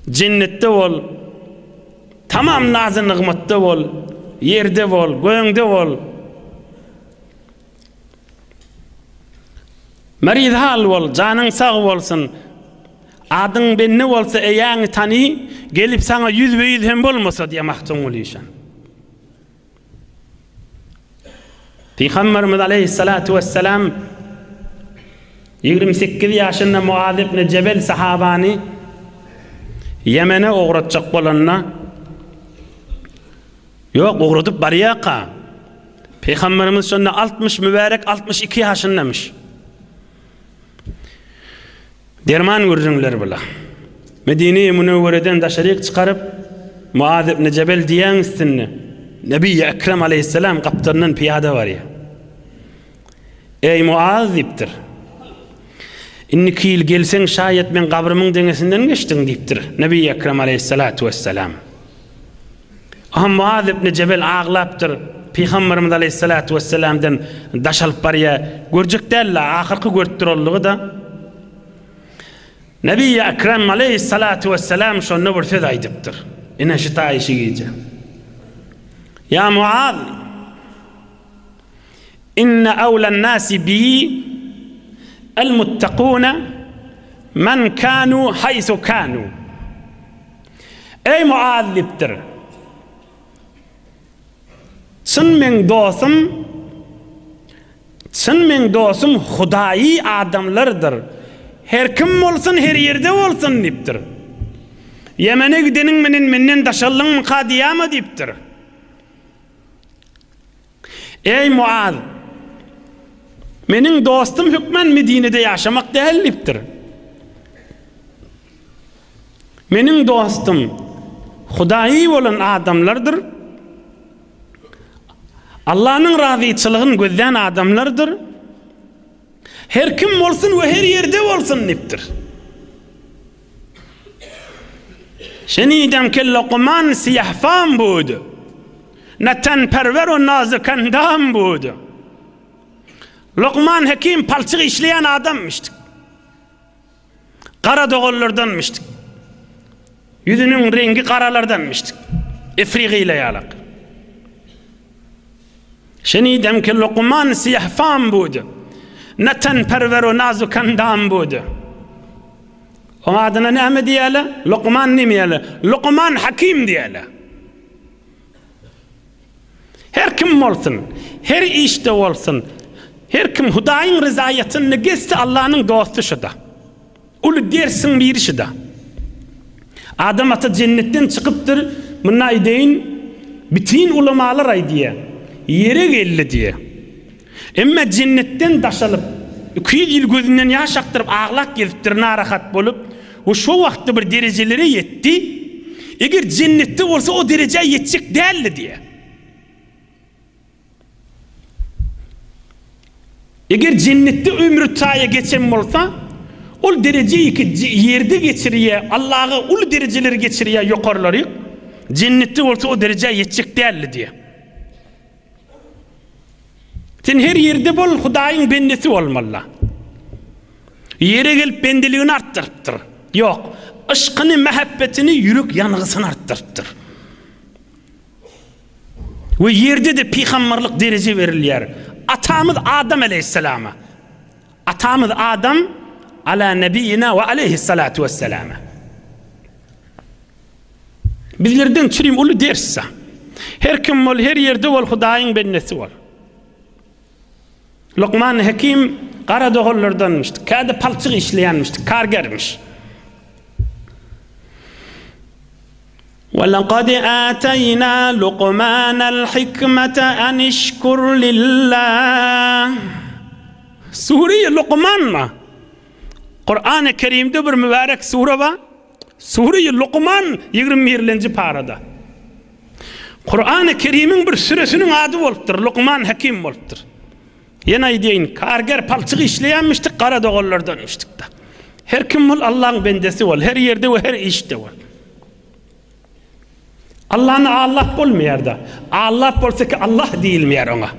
Jennetde bol, tamam nazy-nygmatda bol, ýerde bol, göňde bol. Maryzhal bol, janyň sag bolsun. Adyň bende bolsa eýäňi tany, gelip saňa ýüzbe-ýüz hem bolmasa diýýär Magtymguly işan. Pygamberimiz aleýhissalatu wessalam 28 ýaşynda Muaz ibn Jebel sahabany Ýemene ugratjak bolanda Ýok, ugradyp barýarka Pygamberimiz şonda 60 mübärek 62 ýaşyndamyş. Derman gürrüňler bula. Medine-i Münewwereden daşaryk çykaryp, Muaz ibn Jebel diýäň üstünde, Nebi-i Ekrem aleýhissalam gapdalyndan pyýada barýar. Eý, Muaz diýipdir. Indiki ýyl gelseň şaýat meň gabrymyň deňesinden geçdiň diýipdir Nebi-i Ekrem aleýhissalatu wessalam. Aha Muaz ibn Jebel aglapdyr. Pygamberimiz aleýhissalatu wessalamdan daş alyp barýar. Görjek däl-le, ahyrky görüp duranlygy-da. Nebi Ekrem aleýhissalatu wessalam şonda bir söz aýdypdyr. Ine şu taýy şu gije. Ýa Muaz! Inne awlan nasi bi el muttakuna men kanu haýsu kanu. Eý Muaz diýipdir. Çyn meň dostum, çyn meň dostum Hudaýy adamlardyr. Her kim bolsun, her ýerde bolsun diýipdir. Ýemene gideniň menen menden daşaldyňmyka diýýämi diýipdir. Eý Muaz! Meniň dostum hökman Medinede ýaşamak däl diýipdir. Meniň dostum Hudaýy bolan adamlardyr. Allanyň razyçylygyny gözlän adamlardyr. Her kim bolsun we her ýerde bolsun diýipdir. Şenidem ki Lokman siýahfam bud. Ne tenperwer we nazikendam bud. Lokman Hekim palçyk işleýän adammyşdyk. Gara doganlardanmyşdyk. Ýüzüniň reňgi garalardanmyşdyk. Efrigyla ýalak. Şenidem ki Lokman siýahfam bud. Ne tenperwer we nazikendam bud. Oň adyna näme diýýärler? Lukman diýmeýärler. Lukman Hakim diýýärler. Her kim bolsun, her işde bolsun, her kim Hudaýyň ryzaýatynda gezse Allanyň dosty şuda. Uly dersiň biri şuda. Adam ata jennetden çykypdyr, munda aýdaýyn, bütin ulamalar aýdýar, ýere geldi diýýär. Emma jennetden daş alyp, 200 ýyl gözünden ýaş akdyryp aglap gezipdir narahat bolup we şo wagtda bir derejelere ýetdi, eger jennetde bolsa o derejä ýetjek däldi diýýär. Eger jennetde ömri taýa geçen bolsa, ol derejeyi ki ýerde geçirýär, Allaha uly derejeleri geçirýär ýokarlaryk, jennetde bolsa o derejä ýetjek däldi diýýär. Sen her ýerde bol, Hudaýyň bendesi bolmaly. Ýere gelip bendeligini artdyrypdyr. Ýok, yşkyny, mähebbetini, ýürek ýangysyny artdyrypdyr. We ýerde-de pygamberlik dereje berilýär. Atamyz Adam aleýhissalama. Atamyz Adam ala nebiýina we aleýhissalatu wesselama. Bizlerden çürim uly ders. Her kim bol, her ýerde bol, Hudaýyň bendesi bol. Lukman Hekim gara doganlardanmyş. Käde palçyk işleýänmiş, kargermiş. وَلَقَدْ آتَيْنَا لُقْمَانَ الْحِكْمَةَ أَنِ اشْكُرْ لِلَّهِ Sure Lukman ma? Kur'an-ı Kerimde bir mübarek sure bar. Sure-i Lukman 21-nji parada. Kur'an-ı Kerimiň bir süresiniň ady bolupdyr, Lukman Hekim bolupdyr. Ýene aýdaýyn, karger palçyk işleýänmişdik, gara doganlardanmyşdyk-da. Her kim bol, Allaň bendesi bol, her ýerde we her işde bol. Allany allap bolmaýar-da. Allap bolsa ki Allah diýilmeýär oňa.